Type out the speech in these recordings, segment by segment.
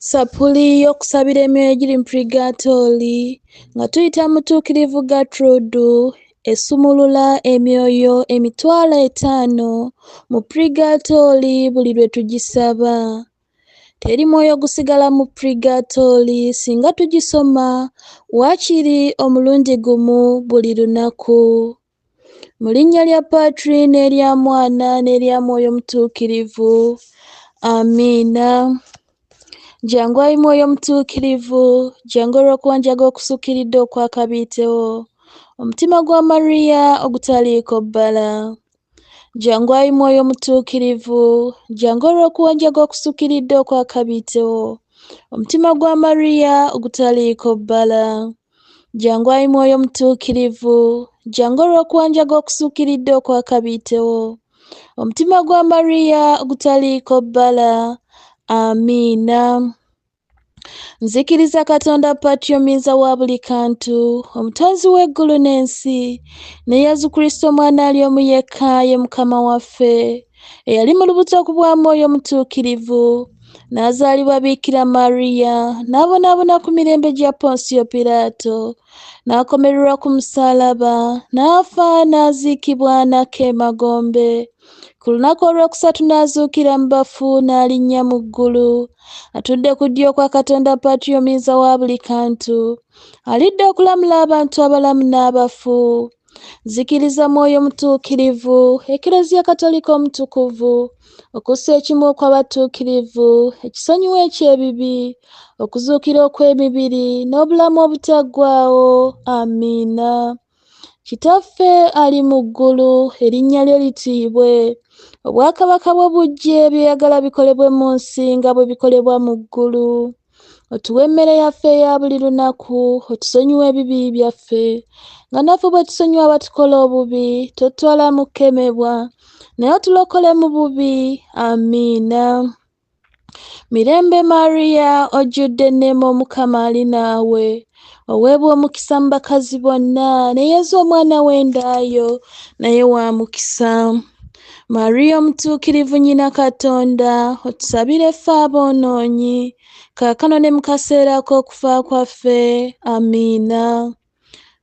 Sapuli y'okusabira emyoyo egiri mu purigaatooli nga tuyita Mutuukirivu Gertrude esumulula emyoyo 500,000 mu purigaatooli buli lwe tugisaba. Teri mwoyo gusigala mu purigaatooli singa tugisoma waakiri omulundi gumu buli lunaku. Mu linnya lya Patri n'erya Mwana n'erya Mwoyo Mutuukirivu. Amiina. Jangu ayi Mwoyo Mutuukirivu, jangu olw'okuwanjaga okusukiridde okwakabiitewo, omutima gwa Maria ogutaliiko bbala. Jangu ayi Mwoyo Mutuukirivu, jangu olw'okuwanjaga okusukiridde okwakabiitewo, omutima gwa Maria ogutaliiko bbala. Jangu ayi Mwoyo Mutuukirivu, jangu olw'okuwanjaga okusukiridde okwakabiitewo, omutima gwa Maria ogutaliiko bbala. Amiina. Nzikiriza Katonda Patri omuyinza wa buli kantu, omutonzi w'eggulu n'ensi, ne Yesu Kristo Omwana ali omu yekka ye Mukama waffe, eyali mu lubuto ku bwa Mwoyo Mutuukirivu, n'azaalibwa Biikira Maria, n'abonaabona ku mirembe gya Ponsiyo Piraato, n'akomererwa ku musaalaba, n'afa n'aziikibwa n'akka emagombe. Ku lunaku olwokusatu n'azuukira mu bafu n'alinnya mu ggulu, atudde ku ddyo kwa Katonda Patri omuyinza wa buli kantu, alidde okulamula abantu abalamu n'abafu. Nzikiriza Mwoyo Mutuukirivu, Ekereziya Katolika Omutukuvu, okussa ekimu okw'abatuukirivu, ekisonyiwo eky'ebibi, okuzuukira okw'emibiri, n'obulamu obutaggwaawo. Amiina. Kitaffe ali mu ggulu, erinnya lyo litiibwe. Obwakabaka bwo bujje, by'oyagala bikolebwe mu nsi nga bwe bikolebwa mu ggulu. Otuwe emmere yaffe eya buli lunaku, otusonyiwe ebibi byaffe, nga naffe bwe tusonyiwa abatukola obubi, totutwala mu kukemebwa, naye otulokole mu bubi. Amiina. Mirembe Maria, ojjudde enneema, Omukama ali naawe. Oweebwa omukisa mu bakazi bonna, ne Yesu omwana w'endaayo naye wa mukisa. Maria Omutuukirivu nnyina Katonda, otusabire ffe aboonoonyi, kaakano ne mu kaseera ak'okufa kwaffe. Amiina.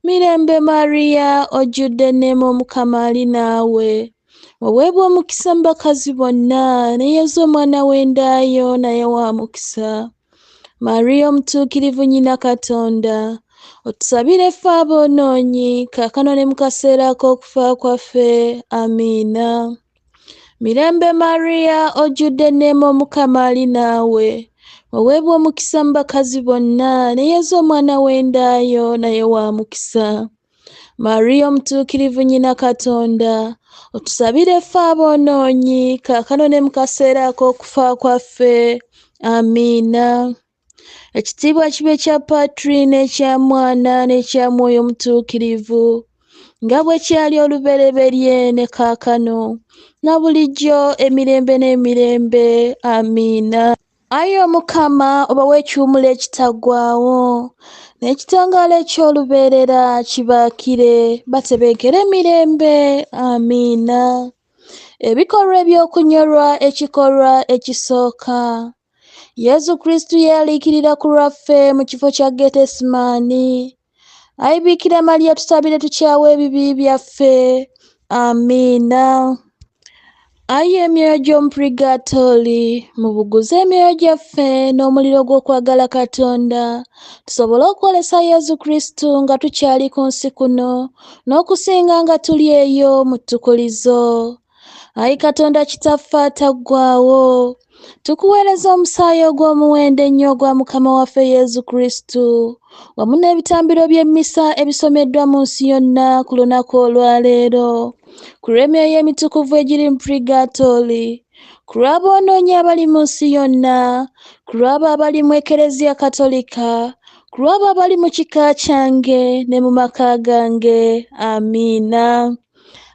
Mirembe Maria, ojjudde enneema, Omukama ali naawe. Oweebwa omukisa mu bakazi bonna, ne Yesu omwana w'endaayo naye wa mukisa. Maria Omutuukirivu nnyina Katonda, otusabire ffe aboonoonyi, kaakano ne mu kaseera ak'okufa kwaffe. Amiina. Mirembe Maria, ojjudde enneema, Omukama ali naawe. Oweebwa omukisa mu bakazi bonna, ne Yesu omwana w'endaayo naye wa mukisa. Maria Omutuukirivu nnyina Katonda, otusabire ffe aboonoonyi, kaakano ne mu kaseera ak'okufa kwaffe. Amiina. Ekitiibwa kibe kya Patri n'ekya Mwana n'ekya Mwoyo Mutuukirivu, nga bwe kyali olubereberye ne kaakano, na bulijjo emirembe n'emirembe. Amiina. Ayi Omukama, obawe ekiwummulo ekitaggwaawo, n'ekitangaala eky'olubeerera kibaakire, batebenkere emirembe. Amiina. Ebikolwa eby'okunyolwa ekikolwa ekisooka. Yesu Kristo yeeyaliikirira ku lwaffe mu kifo kya Getesimaani. Ayi Biikira Maria, tusabire tukyawe ebibi byaffe. Amiina. Ayi emyoyo gy'omu purigaatooli, mubuguze emyoyo gyaffe n'omuliro gw'okwagala Katonda, tusobole okwolesa Yesu Kristo nga tukyali ku nsi kuno, n'okusinga nga tuli eyo mu ttukulizo. Ayi Katonda Kitaffe ataggwaawo, tukuweereza omusaayi ogw'omuwendo ennyo ogwa Mukama waffe Yesu Kristo, wamu n'ebitambiro by'emmisa ebisomeddwa mu nsi yonna ku lunaku olwaleero, ku lw'emyoyo emitukuvu egiri mu purigaatooli, ku lw'aboonoonyi abali mu nsi yonna, ku lw'abo abali mu Ekereziya Katolika, ku lw'abo abali mu kika kyange ne mu maka gange. Amiina.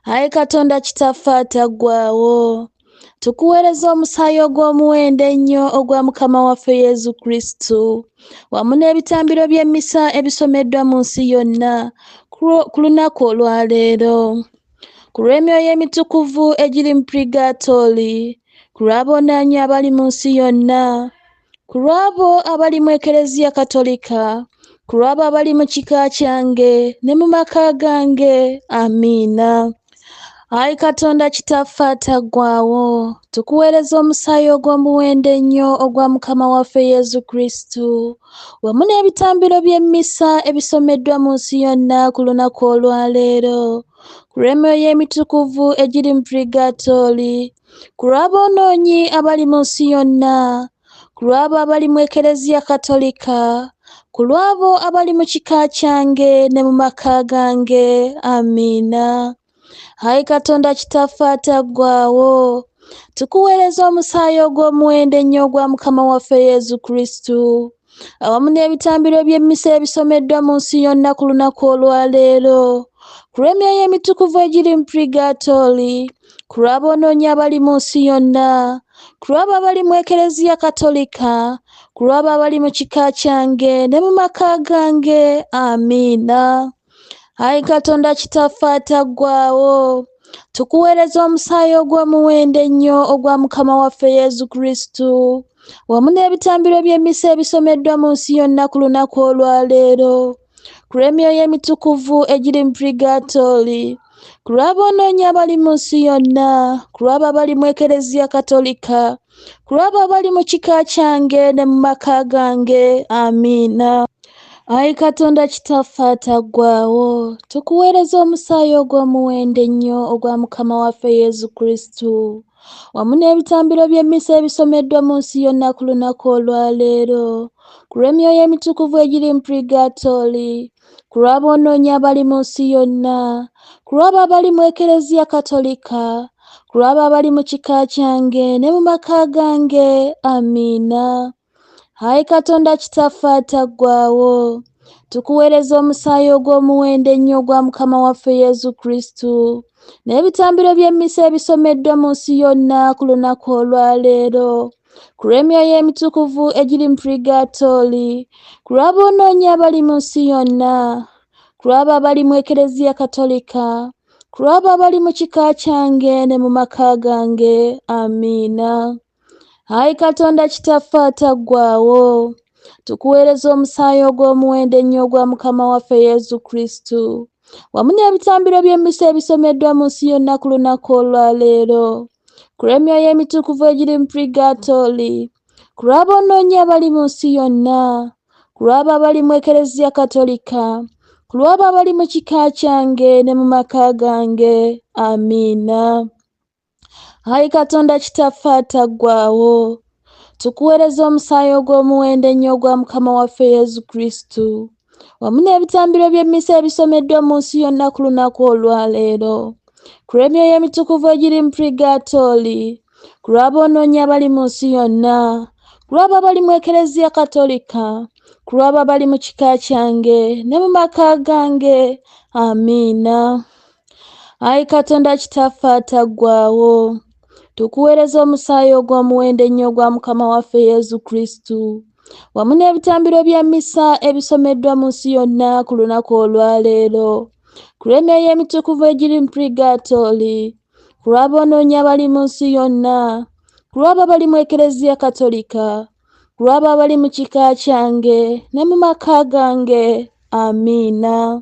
Ayi Katonda Kitaffe ataggwaawo, tukuweereza omusaayi ogw'omuwendo ennyo ogwa Mukama waffe Yesu Kristo, wamu n'ebitambiro by'emmisa ebisomeddwa mu nsi yonna ku lunaku olwaleero, ku lw'emyoyo emitukuvu egiri mu purigaatooli, ku lw'aboonoonyi abali mu nsi yonna, Ku lw'abo abali mu Ekereziya Katolika, ku lw'abo abali mu kika kyange ne mu maka gange. Amiina. Ayi Katonda Kitaffe ataggwaawo, tukuweereza omusaayi ogw'omuwendo ennyo ogwa Mukama waffe Yesu Kristo, wamu n'ebitambiro by'emmisa ebisomeddwa mu nsi yonna ku lunaku olwaleero, ku lw'emyoyo emitukuvu egiri mu purigaatooli, ku lw'aboonoonyi abali mu nsi yonna, ku lw'abo abali mu Ekereziya Katolika, ku lw'abo abali mu kika kyange ne mu maka gange. Amiina. Ayi Katonda Kitaffe ataggwaawo, tukuweereza omusaayi ogw'omuwendo ennyo ogwa Mukama waffe Yesu Kristo, awamu n'ebitambiro by'emmisa ebisomeddwa mu nsi yonna ku lunaku olwaleero, ku lw'emyoyo emitukuvu egiri mu purigaatooli, ku lw'aboonoonyi abali mu nsi yonna, ku lw'abo abali mu Ekereziya Katolika, ku lw'abo abali mu kika kyange ne mu maka gange. Amiina. Ayi Katonda Kitaffe ataggwaawo, tukuweereza omusaayi ogw'omuwendo ennyo ogwa Mukama waffe Yesu Kristo, wamu n'ebitambiro by'emmisa ebisomeddwa mu nsi yonna ku lunaku olwaleero, ku lw'emyoyo emitukuvu egiri mu purigaatooli, ku lw'aboonoonyi abali mu nsi yonna, ku lw'abo abali mu Ekereziya Katolika, ku lw'abo abali mu kika kyange ne mu maka gange. Amiina. Ayi Katonda Kitaffe ataggwaawo, tukuweereza omusaayi ogw'omuwendo ennyo ogwa Mukama waffe Yesu Kristo, wamu n'ebitambiro by'emmisa ebisomeddwa mu nsi yonna ku lunaku olwaleero, ku lw'emyoyo emitukuvu egiri mu purigaatooli, ku lw'aboonoonyi abali mu nsi yonna, ku lw'abo abali mu Ekereziya Katolika, ku lw'abo abali mu kika kyange ne mu maka gange. Amiina. Ayi Katonda Kitaffe ataggwaawo, tukuweereza omusaayi ogw'omuwendo ennyo ogwa Mukama waffe Yesu Kristo, n'ebitambiro by'emmisa ebisomeddwa mu nsi yonna ku lunaku olwaleero, ku lw'emyoyo emitukuvu egiri mu purigaatooli, ku lw'aboonoonyi abali mu nsi yonna, ku lw'abo abali mu Ekereziya Katolika, ku lw'abo abali mu kika kyange ne mu maka gange. Amiina. Ayi Katonda Kitaffe ataggwaawo, tukuweereza omusaayi ogw'omuwendo ennyo ogwa Mukama waffe Yesu Kristo, wamu n'ebitambiro by'emmisa ebisomeddwa mu nsi yonna ku lunaku olwaleero, ku lw'emyoyo emitukuvu egiri mu purigaatooli, ku lw'aboonoonyi abali mu nsi yonna, ku lw'abo abali mu Ekereziya Katolika, ku lw'abo abali mu kika kyange ne mu maka gange. Amiina. Ayi Katonda Kitaffe ataggwaawo, tukuweereza omusaayi ogw'omuwendo ennyo ogwa Mukama waffe Yesu Kristo, wamu n'ebitambiro by'emmisa ebisomeddwa mu nsi yonna ku lunaku olwaleero, ku lw'emyoyo emitukuvu egiri mu purigaatooli, ku lw'aboonoonyi abali mu nsi yonna, ku lw'abo abali mu Ekereziya Katolika, ku lw'abo abali mu kika kyange ne mu maka gange. Amiina. Ayi Katonda Kitaffe ataggwaawo, tukuweereza omusaayi ogw'omuwendo ennyo ogwa Mukama waffe Yesu Kristo, wamu n'ebitambiro bya mmisa ebisomeddwa mu nsi yonna ku lunaku olwaleero, ku lw'emyoyo emitukuvu egiri mu purigaatooli, ku lw'aboonoonyi abali mu nsi yonna, ku lw'abo abali mu Ekereziya Katolika, ku lw'abo abali mu kika kyange ne mu maka gange. Amiina.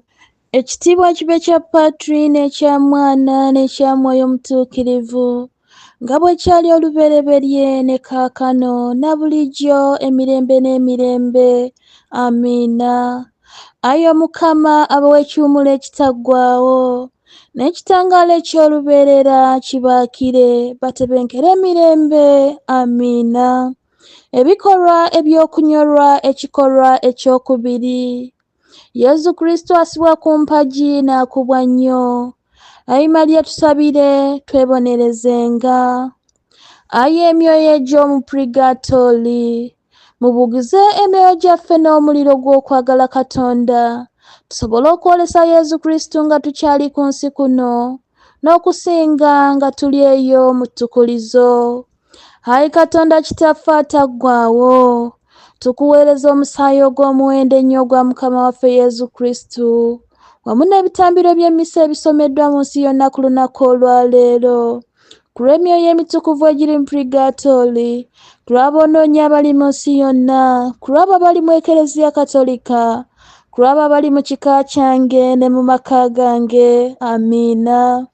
Ekitiibwa kibe kya Patri n'ekya Mwana n'ekya Mwoyo Mutuukirivu, nga bwe kyali olubereberye ne kaakano na bulijjo emirembe n'emirembe. Amiina. Ayi Omukama abawa ekiwummulo ekitaggwaawo, n'ekitangaala eky'olubeerera kibaakire, batebenkere emirembe. Amiina. Ebikolwa eby'okunyolwa ekikolwa ekyokubiri. Yesu Kristo asibwa ku mpagi n'akubwa nnyo. Ayi Maria tusabire twebonerezenga. Ayi emyoyo egy'omu purigaatooli, mubugize emyoyo gyaffe n'omuliro gw'okwagala Katonda, tusobole okwolesa Yesu Kristo nga tukyali ku nsi kuno, n'okusinga nga tuli eyo mu ttukulizo. Ayi Katonda Kitaffe ataggwaawo, tukuweereza omusaayi ogw'omuwendo ennyo ogwa Mukama waffe Yesu Kristo, wamu n'ebitambiro by'emmisa ebisomeddwa mu nsi yonna ku lunaku olwaleero, Ku lw'emyoyo emitukuvu egiri mu purigaatooli, ku lw'aboonoonyi abali mu nsi yonna, ku lw'abo abali mu Ekereziya Katolika, ku lw'abo abali mu kika kyange ne mu maka gange. Amiina.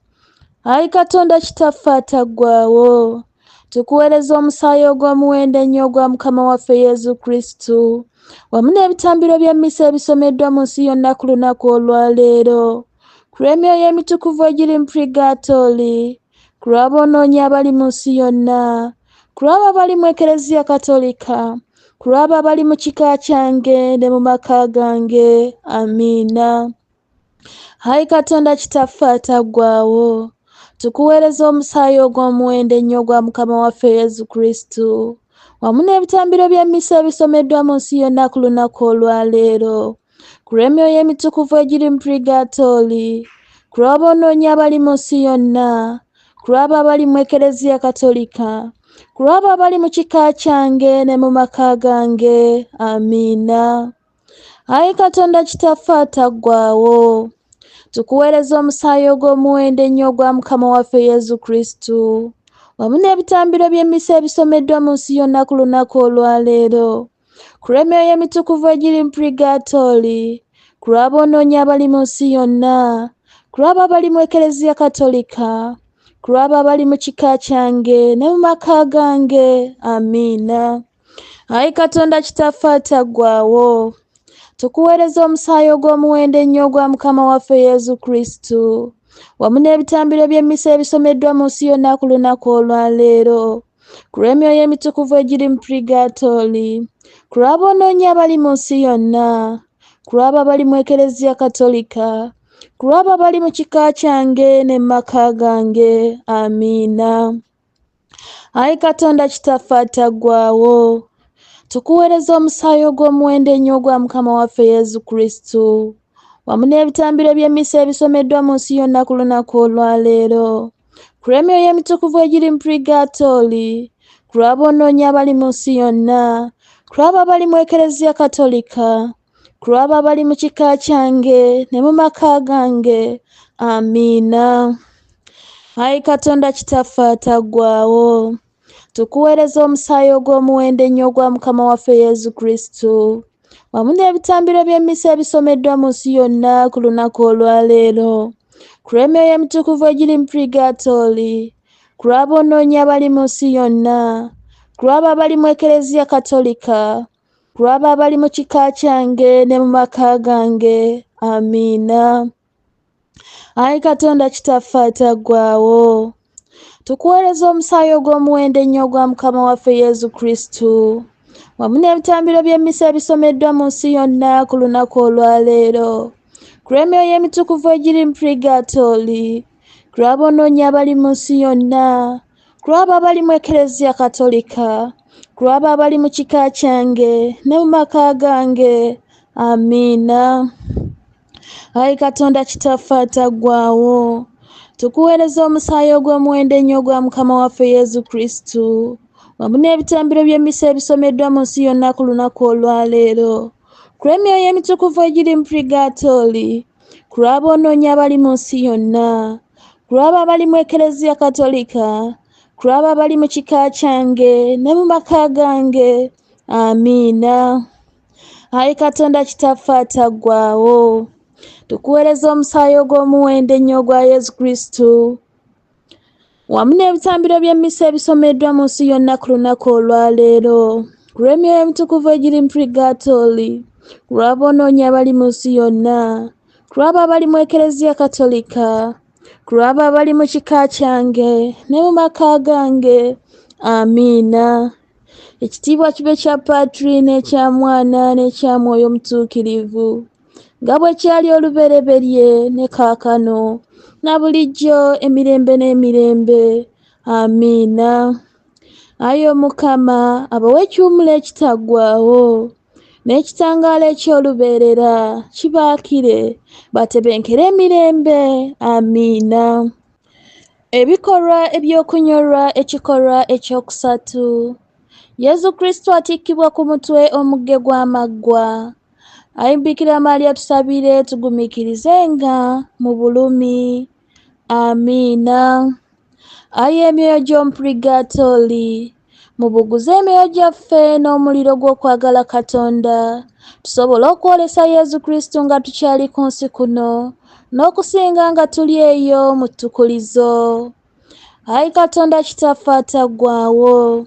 Ayi Katonda Kitaffe ataggwaawo, tukuweereza omusaayi ogw'omuwendo ennyo ogwa Mukama waffe Yesu Kristu, wamu n'ebitambiro by'emmisa ebisomeddwa mu nsi yonna ku lunaku olwaleero. Ku lw'emyoyo emitukuvu egiri mu purigaatooli, ku lw'aboonoonyi abali mu nsi yonna, ku lw'abo abali mu Ekereziya Katolika, ku lw'abo abali mu kika kyange ne mu maka gange. Amiina. Ayi Katonda Kitaffe ataggwaawo, tukuweereza omusaayi ogw'omuwendo ennyo ogwa Mukama waffe Yesu Kristu, wamu n'ebitambiro by'emmisa ebisomeddwa mu nsi yonna ku lunaku olwaleero. Ku lw'emyoyo emitukuvu egiri mu purigaatooli, ku lw'aboonoonyi abali mu nsi yonna, ku lw'abo abali mu Ekereziya Katolika, ku lw'abo abali mu kika kyange ne mu maka gange. Amiina. Ayi Katonda Kitaffe ataggwaawo, tukuweereza omusaayi ogw'omuwendo ennyo ogwa Mukama waffe Yesu Kristu, wamu n'ebitambiro by'emmisa ebisomeddwa mu nsi yonna ku lunaku olwaleero. Ku lw'emyoyo emitukuvu egiri mu purigaatooli, ku lw'aboonoonyi abali mu nsi yonna, ku lw'abo abali mu Ekereziya Katolika, ku lw'abo abali mu kika kyange ne mu maka gange. Amiina. Ayi Katonda Kitaffe ataggwaawo, tukuweereza omusaayi ogw'omuwendo ennyo ogwa Mukama waffe Yesu Kristu, wamu n'ebitambiro by'emmisa ebisomeddwa mu nsi yonna ku lunaku olwaleero. Ku lw'emyoyo emitukuvu egiri mu purigaatooli, ku lw'aboonoonyi abali mu nsi yonna, ku lw'abo abali mu Ekereziya Katolika, ku lw'abo abali mu kika kyange ne mu maka gange. Amiina. Ayi Katonda Kitaffe ataggwaawo, tukuweereza omusaayi ogw'omuwendo ennyo ogwa Mukama waffe Yesu Kristu, wamu n'ebitambiro by'emmisa ebisomeddwa mu nsi yonna ku lunaku olwaleero. Ku lw'emyoyo emitukuvu egiri mu purigaatooli, ku lw'aboonoonyi abali mu nsi yonna, ku lw'abo abali mu Ekereziya Katolika, ku lw'abo abali mu kika kyange ne mu maka gange. Amiina. Ayi Katonda Kitaffe ataggwaawo, tukuweereza omusaayi ogw'omuwendo ennyo ogwa Mukama waffe Yesu Kristu, wamu n'ebitambiro by'emmisa ebisomeddwa mu nsi yonna ku lunaku olwaleero. Ku lw'emyoyo emitukuvu egiri mu purigaatooli, ku lw'aboonoonyi abali mu nsi yonna, ku lw'abo abali mu Ekereziya Katolika, ku lw'abo abali mu kika kyange ne mu maka gange. Amiina. Ayi Katonda Kitaffe ataggwaawo, tukuweereza omusaayi ogw'omuwendo ennyo ogwa Mukama waffe Yesu Kristu, wamu n'ebitambiro by'emmisa ebisomeddwa mu nsi yonna ku lunaku olwaleero. Ku lw'emyoyo emitukuvu egiri mu purigaatooli, ku lw'aboonoonyi abali mu nsi yonna, ku lw'abo abali mu Ekereziya Katolika, ku lw'abo abali mu kika kyange ne mu maka gange. Amiina. Ayi Katonda Kitaffe ataggwaawo, tukuweereza omusaayi ogw'omuwendo ennyo ogwa Mukama waffe Yesu Kristu, wamu n'ebitambiro by'emmisa ebisomeddwa mu nsi yonna ku lunaku olwaleero. Ku lw'emyoyo emitukuvu egiri mu purigaatooli, ku lw'aboonoonyi abali mu nsi yonna, ku lw'abo abali mu Ekereziya Katolika, ku lw'abo abali mu kika kyange ne mu maka gange. Amiina. Ayi Katonda Kitaffe ataggwaawo, tukuweereza omusaayi ogw'omuwendo ennyo ogwa Yesu Kristu, wamu n'ebitambiro by'emmisa ebisomeddwa mu nsi yonna ku lunaku olwaleero. Ku lw'emyoyo emitukuvu egiri mu purigaatooli, ku lw'aboonoonyi abali mu nsi yonna, ku lw'abo abali mu Ekereziya Katolika, ku lw'abo abali mu kika kyange ne mu maka gange. Amiina. Ekitiibwa kibe kya Patri n'ekya Mwana n'ekya Mwoyo Mutuukirivu, nga bwe kyali olubereberye ne kaakano na bulijjo emirembe n'emirembe. Amiina. Ayi Omukama abawe ekiwummulo ekitaggwaawo, n'ekitangaala eky'olubeerera kibaakire, batebenkere emirembe. Amiina. Ebikolwa eby'okunyolwa ekikolwa ekyokusatu. Yesu Kristo atikkibwa ku mutwe omugge gw'amaggwa. Ayi Bikira Maria tusabire tugumiikirizenga mu bulumi. Amiina. Ayi emyoyo gy'omu purigaatooli, mubuguze emyoyo gyaffe n'omuliro gw'okwagala Katonda, tusobole okwolesa Yezu Kristu nga tukyali ku nsi kuno, n'okusinga nga tuli eyo mu ttukulizo. Ayi Katonda Kitaffe ataggwaawo,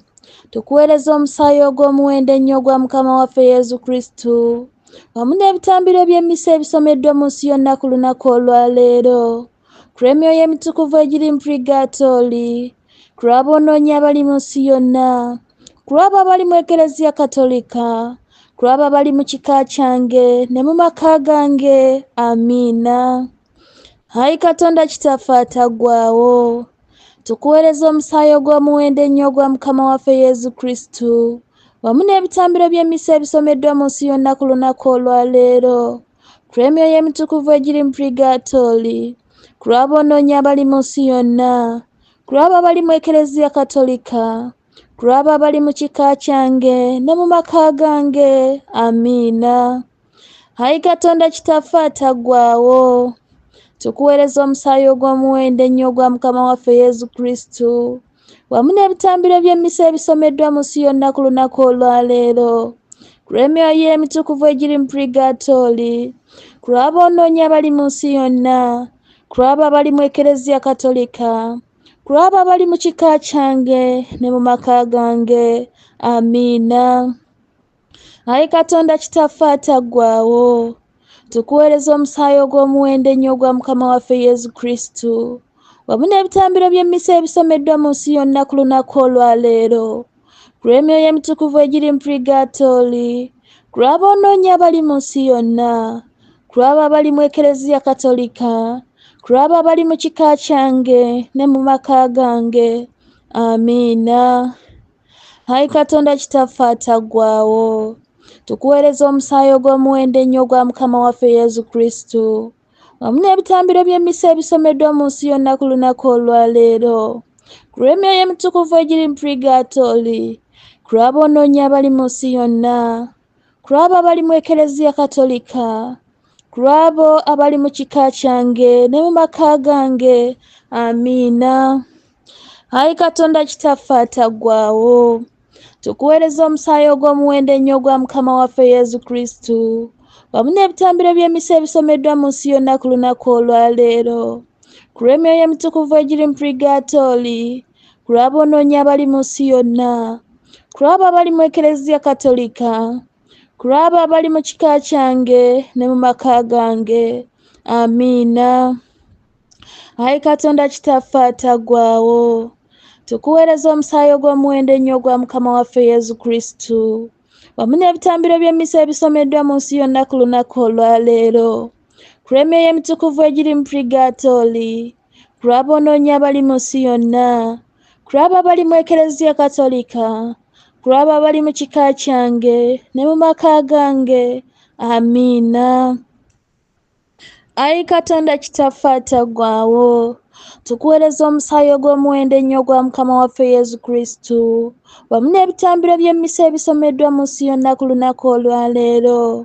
tukuweereza omusaayi ogw'omuwendo ennyo ogwa Mukama waffe Yezu Kristu, wamu n'ebitambiro by'emmisa ebisomeddwa mu nsi yonna ku lunaku olwaleero, ku lw'emyoyo emitukuvu egiri mu purigaatooli, ku lw'aboonoonyi abali mu nsi yonna, ku lw'abo abali mu Ekereziya Katolika, ku lw'abo abali mu kika kyange ne mu maka gange. Amiina. Ayi Katonda Kitaffe ataggwaawo, tukuweereza omusaayi ogw'omuwendo ennyo ogwa Mukama waffe Yezu Kristu, wamu n'ebitambiro by'emmisa ebisomeddwa mu nsi yonna ku lunaku olwaleero, ku lw'emyoyo emitukuvu egiri mu purigaatooli, ku lw'aboonoonyi abali mu nsi yonna, ku lw'abo abali mu Ekereziya Katolika, ku lw'abo abali mu kika kyange ne mu maka gange. Amiina. Ayi Katonda Kitaffe ataggwaawo, tukuweereza omusaayi ogw'omuwendo ennyo ogwa Mukama waffe Yezu Kristu, wamu n'ebitambiro by'emmisa ebisomeddwa mu nsi yonna ku lunaku olwaleero, ku lw'emyoyo emitukuvu egiri mu purigaatooli, ku lw'aboonoonyi abali mu nsi yonna, ku lw'abo abali mu Ekereziya Katolika, ku lw'abo abali mu kika kyange ne mu maka gange. Amiina. Ayi Katonda Kitaffe ataggwaawo, tukuweereza omusaayi ogw'omuwendo ennyo ogwa Mukama waffe Yezu Kristu, wamu n'ebitambiro by'emmisa ebisomeddwa mu nsi yonna ku lunaku olwaleero, ku lw'emyoyo emitukuvu egiri mu purigaatooli, ku lw'aboonoonyi abali mu nsi yonna, ku lw'abo abali mu Ekereziya Katolika, ku lw'abo abali mu kika kyange ne mu maka gange. Amiina. Ayi Katonda Kitaffe ataggwaawo, tukuweereza omusaayi ogw'omuwendo ennyo ogwa Mukama waffe Yezu Kristu, wamu n'ebitambiro by'emmisa ebisomeddwa mu nsi yonna ku lunaku olwaleero, ku lw'emyoyo emitukuvu egiri mu purigaatooli, ku lw'aboonoonyi abali mu nsi yonna, ku lw'abo abali mu Ekereziya Katolika, ku lw'abo abali mu kika kyange ne mu maka gange. Amiina. Ayi Katonda Kitaffe ataggwaawo, tukuweereza omusaayi ogw'omuwendo ennyo ogwa Mukama waffe Yezu Kristu, wamu n'ebitambiro by'emmisa ebisomeddwa mu nsi yonna ku lunaku olwaleero, ku lw'emyoyo emitukuvu egiri mu purigaatooli, ku lw'aboonoonyi abali mu nsi yonna, ku lw'abo abali mu Ekereziya Katolika, ku lw'abo abali mu kika kyange ne mu maka gange. Amiina. Ayi Katonda Kitaffe ataggwaawo, tukuweereza omusaayi ogw'omuwendo ennyo ogwa Mukama waffe Yezu Kristu, wamu n'ebitambiro by'emmisa ebisomeddwa mu nsi yonna ku lunaku olwaleero, ku lw'emyoyo emitukuvu egiri mu purigaatooli, ku lw'aboonoonyi abali mu nsi yonna, ku lw'abo abali mu Ekereziya Katolika, ku lw'abo abali mu kika kyange ne mu maka gange. Amiina. Ayi Katonda Kitaffe ataggwaawo, tukuweereza omusaayi ogw'omuwendo ennyo ogwa Mukama waffe Yezu Kristu, wamu n'ebitambiro by'emmisa ebisomeddwa mu nsi yonna ku lunaku olwaleero,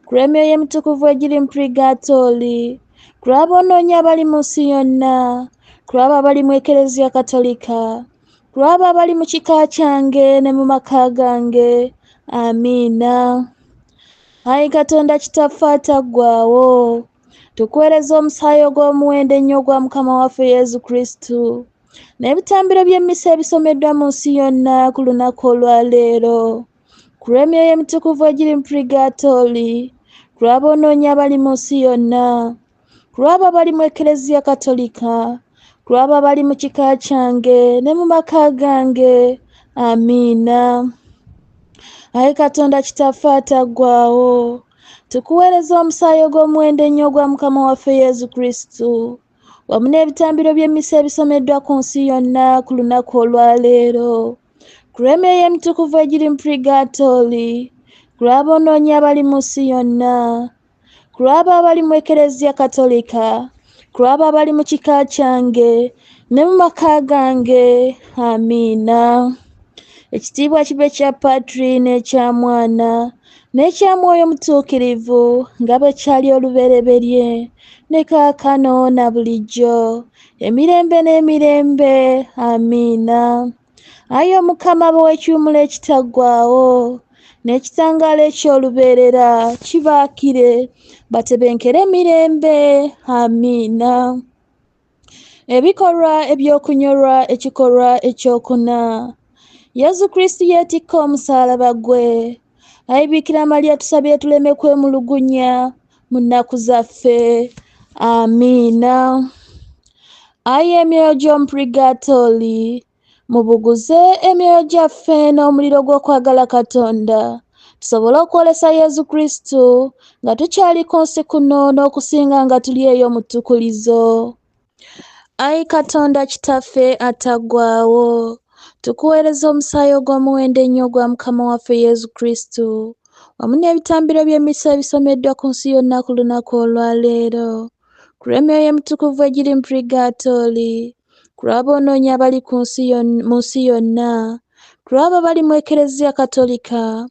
ku lw'emyoyo emitukuvu egiri mu purigaatooli, ku lw'aboonoonyi abali mu nsi yonna, ku lw'abo abali mu Ekereziya Katolika, ku lw'abo abali mu kika kyange ne mu maka gange. Amiina. Ayi Katonda Kitaffe ataggwaawo, tukuweereza omusaayi ogw'omuwendo ennyo ogwa Mukama waffe Yezu Kristu, n'ebitambiro by'emmisa ebisomeddwa mu nsi yonna ku lunaku olwaleero, ku lw'emyoyo emitukuvu egiri mu purigaatooli, ku lw'aboonoonyi abali mu nsi yonna, ku lw'abo abali mu Ekereziya Katolika, ku lw'abo abali mu kika kyange ne mu maka gange. Amiina. Ayi Katonda Kitaffe ataggwaawo, tukuweereza omusaayi ogw'omuwendo ennyo ogwa Mukama waffe Yezu Kristu, wamu n'ebitambiro by'emmisa ebisomeddwa ku nsi yonna ku lunaku olwaleero, ku lw'emyoyo emitukuvu egiri mu purigaatooli, ku lw'aboonoonyi abali mu nsi yonna, ku lw'abo abali mu Ekereziya Katolika, ku lw'abo abali mu kika kyange ne mu maka gange. Amiina. Ekitiibwa kibe kya Patri n'ekya Mwana n'ekya Mwoyo Mutuukirivu, nga bwe kyali olubereberye, ne kaakano na bulijjo, emirembe n'emirembe. Amiina. Ayi Omukama abawa ekiwummulo ekitaggwaawo, n'ekitangaala eky'olubeerera kibaakire, batebenkere emirembe. Amiina. Ebikolwa eby'okunyolwa. Ekikolwa ekyokuna. Yesu Kristo yeetikka omusaalaba gwe. Ayi Bikira Maria, tusabire tuleme kwemulugunya mu nnaku zaffe. Amiina. Ayi emyoyo gy'omu purigaatooli, mubuguze emyoyo gyaffe n'omuliro gw'okwagala Katonda, tusobole okwolesa Yesu Kristo nga tukyali ku nsi kuno n'okusinga nga tuli eyo mu ttukulizo. Ayi Katonda Kitaffe ataggwaawo, tukuweereza omusaayi ogw'omuwendo ennyo ogwa Mukama waffe Yesu Kristo, wamu n'ebitambiro by'emmisa ebisomeddwa ku nsi yonna ku lunaku olwaleero, ku lw'emyoyo emitukuvu egiri mu purigaatooli, ku lw'aboonoonyi abali ku nsi mu nsi yonna, ku lw'abo abali mu Ekereziya Katolika,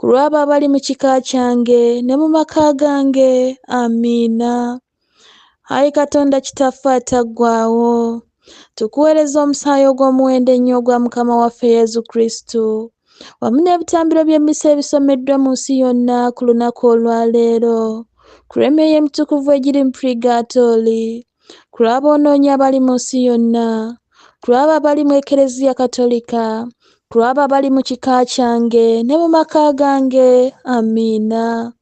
ku lw'abo abali mu kika kyange ne mu maka gange. Amiina. Ayi Katonda Kitaffe ataggwaawo, tukuweereza omusaayi ogw'omuwendo ennyo ogwa Mukama waffe Yesu Kristo, wamu n'ebitambiro by'emmisa ebisomeddwa mu nsi yonna ku lunaku olwaleero, ku lw'emyoyo emitukuvu egiri mu purigaatooli, ku lw'aboonoonyi abali mu nsi yonna, ku lw'abo abali mu Ekereziya Katolika, ku lw'abo abali mu kika kyange ne mu maka gange. Amiina.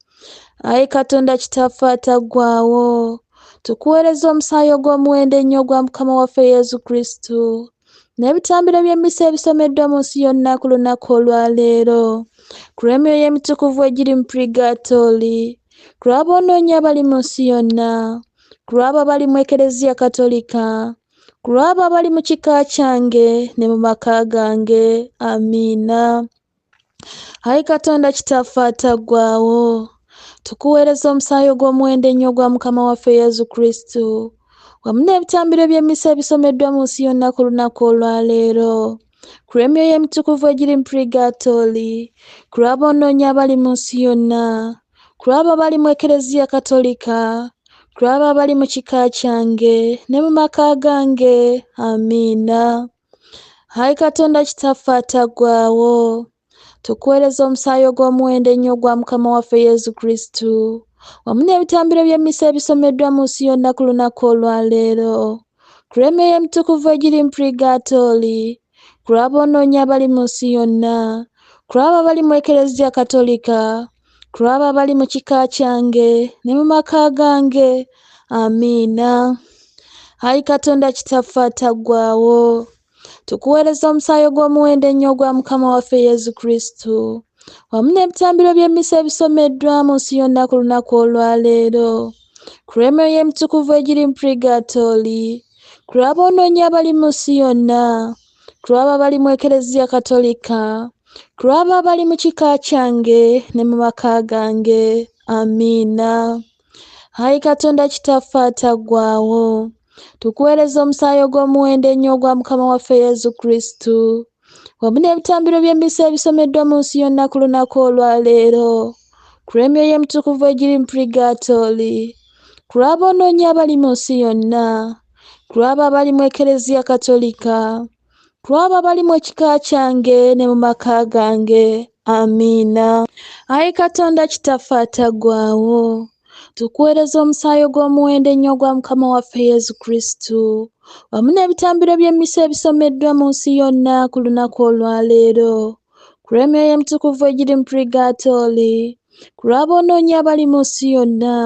Ayi Katonda Kitaffe ataggwaawo, tukuweereza omusaayi ogw'omuwendo ennyo ogwa Mukama waffe Yesu Kristo, n'ebitambiro by'emmisa ebisomeddwa mu nsi yonna ku lunaku olwaleero, ku lw'emyoyo emitukuvu egiri mu purigaatooli, ku lw'aboonoonyi abali mu nsi yonna, ku lw'abo abali mu Ekereziya Katolika, ku lw'abo abali mu kika kyange ne mu maka gange. Amiina. Ayi Katonda Kitaffe ataggwaawo, tukuweereza omusaayi ogw'omuwendo ennyo ogwa Mukama waffe Yesu Kristo, wamu n'ebitambiro by'emmisa ebisomeddwa mu nsi yonna ku lunaku olwaleero, ku lw'emyoyo emitukuvu egiri mu purigaatooli, ku lw'aboonoonyi abali mu nsi yonna, ku lw'abo abali mu Ekereziya Katolika, ku lw'abo abali mu kika kyange ne mu maka gange. Amiina. Ayi Katonda Kitaffe ataggwaawo, tukuweereza omusaayi ogw'omuwendo ennyo ogwa Mukama waffe Yesu Kristo, wamu n'ebitambiro by'emmisa ebisomeddwa mu nsi yonna ku lunaku olwaleero, ku lw'emyoyo emitukuvu egiri mu purigaatooli, ku lw'aboonoonyi abali mu nsi yonna, ku lw'abo abali mu Ekereziya Katolika, ku lw'abo abali mu kika kyange ne mu maka gange. Amiina. Ayi Katonda Kitaffe ataggwaawo, tukuweereza omusaayi ogw'omuwendo ennyo ogwa Mukama waffe Yesu Kristo, wamu n'ebitambiro by'emmisa ebisomeddwa mu nsi yonna ku lunaku olwaleero, ku lw'emyoyo emitukuvu egiri mu purigaatooli, ku lw'aboonoonyi abali mu nsi yonna, ku lw'abo abali mu Ekereziya Katolika, ku lw'abo abali mu kika kyange ne mu maka gange. Amiina. Ayi Katonda Kitaffe ataggwaawo, tukuweereza omusaayi ogw'omuwendo ennyo ogwa Mukama waffe Yesu Kristo, wamu n'ebitambiro by'emmisa ebisomeddwa mu nsi yonna ku lunaku olwaleero, ku lw'emyoyo emitukuvu egiri mu purigaatooli, ku lw'aboonoonyi abali mu nsi yonna, ku lw'abo abali mu Ekereziya Katolika, ku lw'abo abali mu kika kyange ne mu maka gange. Amiina. Ayi Katonda Kitaffe ataggwaawo, tukuweereza omusaayi ogw'omuwendo ennyo ogwa Mukama waffe Yesu Kristo, wamu n'ebitambiro by'emmisa ebisomeddwa mu nsi yonna ku lunaku olwaleero, ku lw'emyoyo emitukuvu egiri mu purigaatooli, ku lw'aboonoonyi abali mu nsi yonna,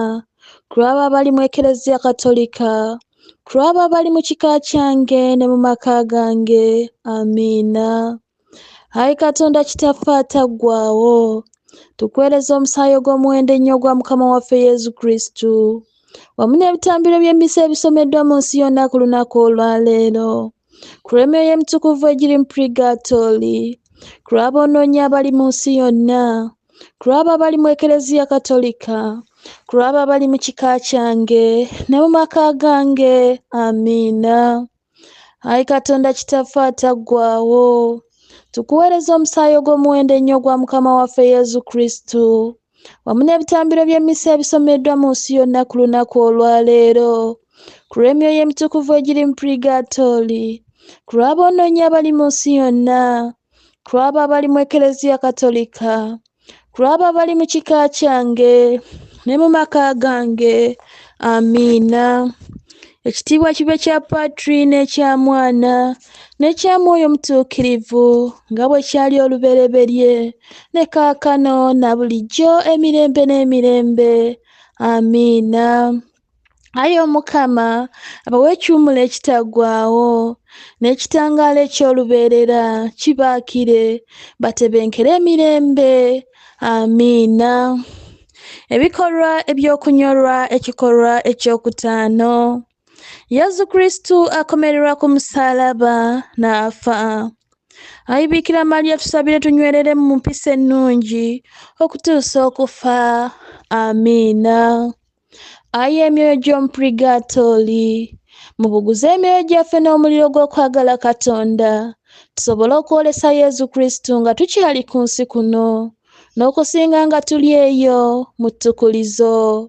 ku lw'abo abali mu Ekereziya Katolika, ku lw'abo abali mu kika kyange ne mu maka gange. Amiina. Ayi Katonda Kitaffe ataggwaawo, tukuweereza omusaayi ogw'omuwendo ennyo ogwa Mukama waffe Yesu Kristo, wamu n'ebitambiro by'emmisa ebisomeddwa mu nsi yonna ku lunaku olwaleero, ku lw'emyoyo emitukuvu egiri mu purigaatooli, ku lw'aboonoonyi abali mu nsi yonna, ku lw'abo abali mu Ekereziya Katolika, ku lw'abo abali mu kika kyange ne mu maka gange. Amiina. Ayi Katonda Kitaffe ataggwaawo, Tukuweereza omusaayi ogw'omuwendo ennyo ogwa Mukama waffe Yesu Kristo, wamu n'ebitambiro by'emmisa ebisomeddwa mu nsi yonna ku lunaku olwaleero, ku lw'emyoyo emitukuvu egiri mu purigaatooli, ku lw'aboonoonyi abali mu nsi yonna, ku lw'abo abali mu Ekereziya Katolika, ku lw'abo abali mu kika kyange ne mu maka gange. Amiina. Ekitiibwa kibe kya Patri n'ekya Mwana n'ekya Mwoyo Mutuukirivu, nga bwe kyali olubereberye, ne kaakano na bulijjo emirembe n'emirembe. Amiina. Ayi Omukama, abawe ekiwummulo ekitaggwaawo, n'ekitangaala eky'olubeerera kibaakire, batebenkere emirembe. Amiina. Ebikolwa eby'okunyolwa, ekikolwa ekyokutaano. Yesu Kristo akomererwa ku musaalaba n'afa. Ayi Bikira Maria, tusabire tunywerere mu mpisa ennungi okutuusa okufa. Amiina. Ayi emyoyo gy'omu purigaatooli, mubuguze emyoyo gyaffe n'omuliro gw'okwagala Katonda, tusobole okwolesa Yesu Kristo nga tukyali ku nsi kuno, n'okusinga nga tuli eyo mu ttukulizo.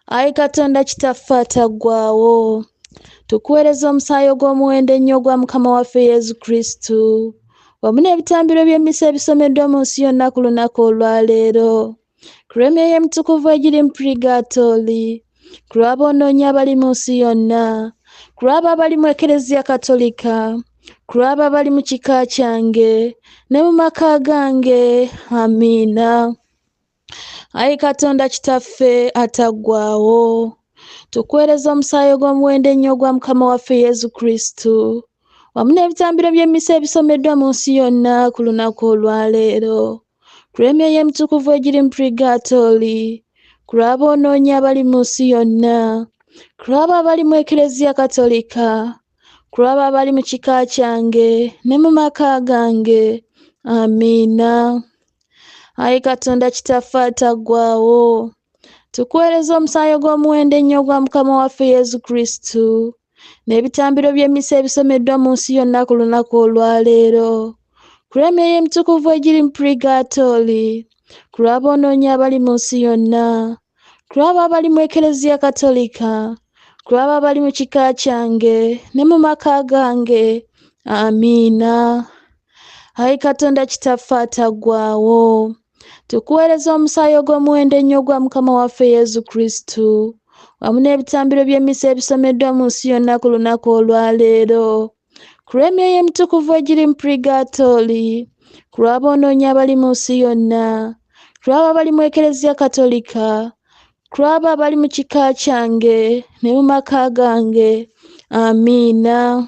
Ayi Katonda Kitaffe ataggwaawo, tukuweereza omusaayi ogw'omuwendo ennyo ogwa Mukama waffe Yesu Kristo, wamu n'ebitambiro by'emmisa ebisomeddwa mu nsi yonna ku lunaku olwaleero, ku lw'emyoyo emitukuvu egiri mu purigaatooli, ku lw'aboonoonyi abali mu nsi yonna, ku lw'abo abali mu Ekereziya Katolika, ku lw'abo abali mu kika kyange ne mu maka gange. Amiina. Ayi Katonda Kitaffe ataggwaawo, tukuweereza omusaayi ogw'omuwendo ennyo ogwa Mukama waffe Yesu Kristo, wamu n'ebitambiro by'emmisa ebisomeddwa mu nsi yonna ku lunaku olwaleero, ku lw'emyoyo emitukuvu egiri mu purigaatooli, ku lw'aboonoonyi abali mu nsi yonna, ku lw'abo abali mu Ekereziya Katolika, ku lw'abo abali mu kika kyange ne mu maka gange. Amiina. Ayi Katonda Kitaffe ataggwaawo, tukuweereza omusaayi ogw'omuwendo ennyo ogwa Mukama waffe Yesu Kristo, n'ebitambiro by'emmisa ebisomeddwa mu nsi yonna ku lunaku olwaleero, ku lw'emyoyo emitukuvu egiri mu purigaatooli, ku lw'aboonoonyi abali mu nsi yonna, ku lw'abo abali mu Ekereziya Katolika, ku lw'abo abali mu kika kyange ne mu maka gange. Amiina. Ayi Katonda Kitaffe ataggwaawo, tukuweereza omusaayi ogw'omuwendo ennyo ogwa Mukama waffe Yesu Kristo, wamu n'ebitambiro by'emmisa ebisomeddwa mu nsi yonna ku lunaku olwaleero, ku lw'emyoyo emitukuvu egiri mu purigaatooli, ku lw'aboonoonyi abali mu nsi yonna, ku lw'abo abali mu Ekereziya Katolika, ku lw'abo abali mu kika kyange ne mu maka gange. Amiina.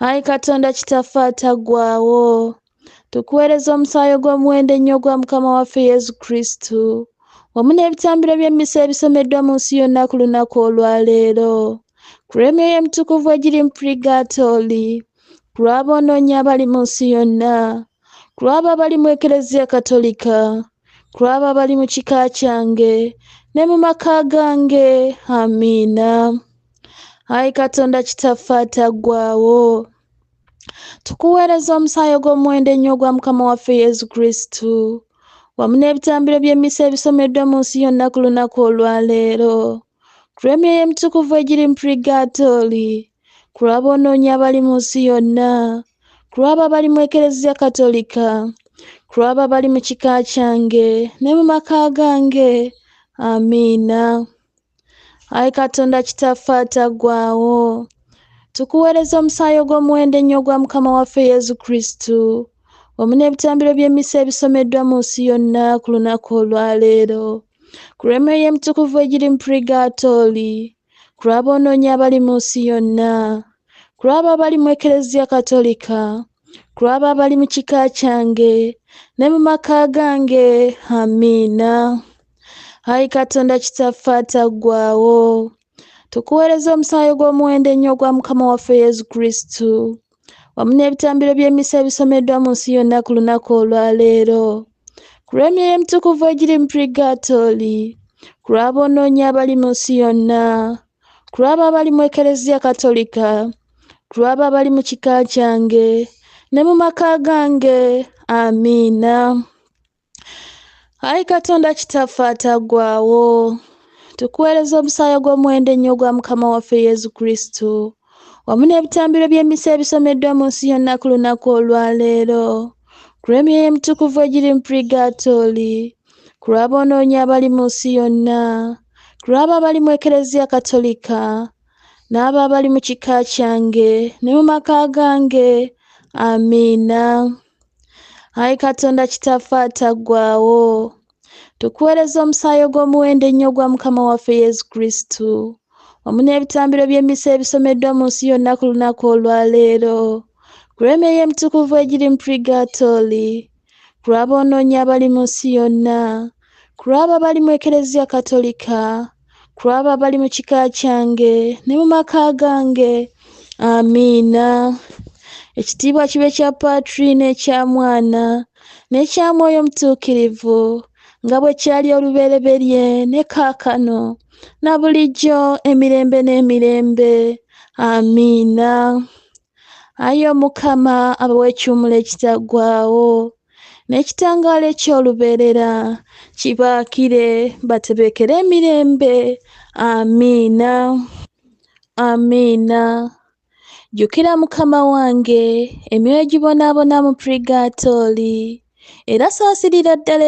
Ayi Katonda Kitaffe ataggwaawo, tukuweereza omusaayi ogw'omuwendo ennyo ogwa Mukama waffe Yesu Kristo, wamu n'ebitambiro by'emmisa ebisomeddwa mu nsi yonna ku lunaku olwaleero, ku lw'emyoyo emitukuvu egiri mu purigaatooli, ku lw'aboonoonyi abali mu nsi yonna, ku lw'abo abali mu Ekereziya Katolika, ku lw'abo abali mu kika kyange ne mu maka gange. Amiina. Ayi Katonda Kitaffe ataggwaawo, tukuweereza omusaayi ogw'omuwendo ennyo ogwa Mukama waffe Yesu Kristo, wamu n'ebitambiro by'emmisa ebisomeddwa mu nsi yonna ku lunaku olwaleero, ku lw'emyoyo emitukuvu egiri mu purigaatooli, ku lw'aboonoonyi abali mu nsi yonna, ku lw'abo abali mu Ekereziya Katolika, ku lw'abo abali mu kika kyange ne mu maka gange. Amiina. Ayi Katonda Kitaffe ataggwaawo, tukuweereza omusaayi ogw'omuwendo ennyo ogwa Mukama waffe Yesu Kristo, wamu n'ebitambiro by'emmisa ebisomeddwa mu nsi yonna ku lunaku olwaleero, ku lw'emyoyo emitukuvu egiri mu purigaatooli, ku lw'aboonoonyi abali mu nsi yonna, ku lw'abo abali mu Ekereziya Katolika, ku lw'abo abali mu kika kyange ne mu maka gange. Amiina. Ayi Katonda Kitaffe ataggwaawo, tukuweereza omusaayi ogw'omuwendo ennyo ogwa Mukama waffe Yesu Kristo, wamu n'ebitambiro by'emmisa ebisomeddwa mu nsi yonna ku lunaku olwaleero, ku lw'emyoyo emitukuvu egiri mu purigaatooli, ku lw'aboonoonyi abali mu nsi yonna, ku lw'abo abali mu Ekereziya Katolika, ku lw'abo abali mu kika kyange ne mu maka gange. Amiina. Ayi Katonda Kitaffe ataggwaawo, tukuweereza omusaayi ogw'omuwendo ennyo ogwa Mukama waffe Yesu Kristo, wamu n'ebitambiro by'emmisa ebisomeddwa mu nsi yonna ku lunaku olwaleero, ku lw'emyoyo emitukuvu egiri mu purigaatooli, ku lw'aboonoonyi abali mu nsi yonna, ku lw'abo abali mu Ekereziya Katolika, n'abo abali mu kika kyange ne mu maka gange. Amiina. Ayi Katonda Kitaffe ataggwaawo, tukuweereza omusaayi ogw'omuwendo ennyo ogwa Mukama waffe Yesu Kristo, wamu n'ebitambiro by'emmisa ebisomeddwa mu nsi yonna ku lunaku olwaleero, ku lw'emyoyo emitukuvu egiri mu purigaatooli, ku lw'aboonoonyi abali mu nsi yonna, ku lw'abo abali mu Ekereziya Katolika, ku lw'abo abali mu kika kyange ne mu maka gange. Amiina. Ekitiibwa kibe kya Patri n'ekya Mwana n'ekya Mwoyo Mutuukirivu, nga bwe kyali olubereberye ne kaakano na bulijjo emirembe n'emirembe. Amiina. Ayi Omukama abawe ekiwummulo ekitaggwaawo n'ekitangaala eky'olubeerera kibaakire, batebeekere emirembe. Amiina. Amiina. Jjukira Mukama wange emyoyo egibonaabona mu purigaatooli, era saasirira ddala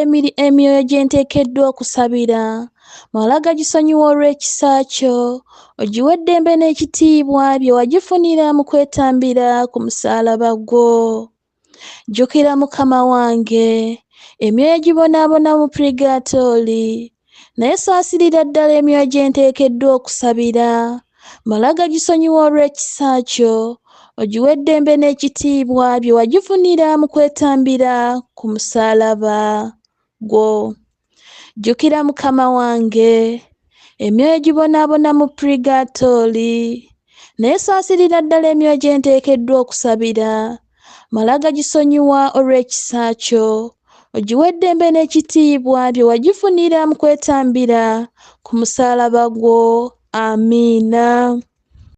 emyoyo gye nteekeddwa okusabira. Mala gagisonyiwa olw'ekisa kyo, ogiwe eddembe n'ekitiibwa bye wagifunira mu kwetambira ku musaalaba gwo. Jjukira Mukama wange emyoyo egibonaabona mu purigaatooli, naye saasirira ddala emyoyo gye nteekeddwa okusabira. Mala gagisonyiwa olw'ekisa kyo, ogiwe eddembe n'ekitiibwa bye wagifunira mu kwetambira ku musaalaba gwo. Jjukira Mukama wange emyoyo egibonaabona mu purigaatooli, naye saasirira ddala emyoyo gye nteekeddwa okusabira. Mala gagisonyiwa olw'ekisa kyo, ogiwe eddembe n'ekitiibwa bye wagifunira mu kwetambira ku musaalaba gwo. Amiina.